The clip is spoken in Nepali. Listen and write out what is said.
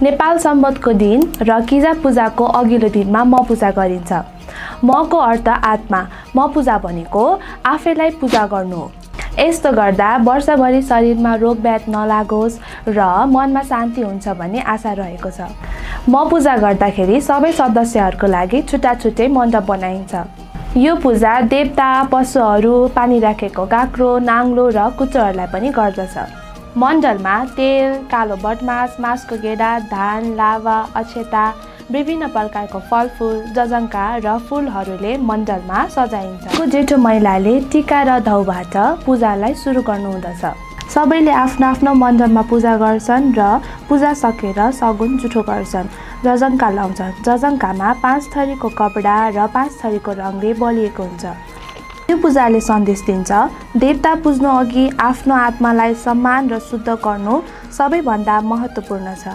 नेपाल सम्वतको दिन र किजा पूजाको अघिल्लो दिनमा म पूजा गरिन्छ। मको अर्थ आत्मा, म पूजा भनेको आफैलाई पूजा गर्नु हो। यस्तो गर्दा वर्षभरि शरीरमा रोगब्याध नलागोस् र मनमा शान्ति हुन्छ भन्ने आशा रहेको छ। म पूजा गर्दाखेरि सबै सदस्यहरूको लागि छुट्टा छुट्टै मण्डप बनाइन्छ। यो पूजा देवता, पशुहरू, पानी राखेको काँक्रो, नाङ्लो र कुचोहरूलाई पनि गर्दछ। मण्डलमा तेल, कालो बटमास, मासको गेडा, धान, लावा, अक्षता, विभिन्न प्रकारको फलफुल, जजङ्का र फुलहरूले मण्डलमा सजाइन्छ। जेठो महिलाले टीका र धौबाट पूजालाई सुरु गर्नुहुँदछ। सबैले आफ्नो आफ्नो मण्डपमा पूजा गर्छन् र पूजा सकेर सगुन जुठो गर्छन्। जजङ्का लाउँछन्। जजङ्कामा 5 थरीको कपडा र 5 थरीको रङले बलिएको हुन्छ। यो पूजाले सन्देश दिन्छ देवता पुज्नु अघि आफ्नो आत्मालाई सम्मान र शुद्ध गर्नु सबैभन्दा महत्त्वपूर्ण छ।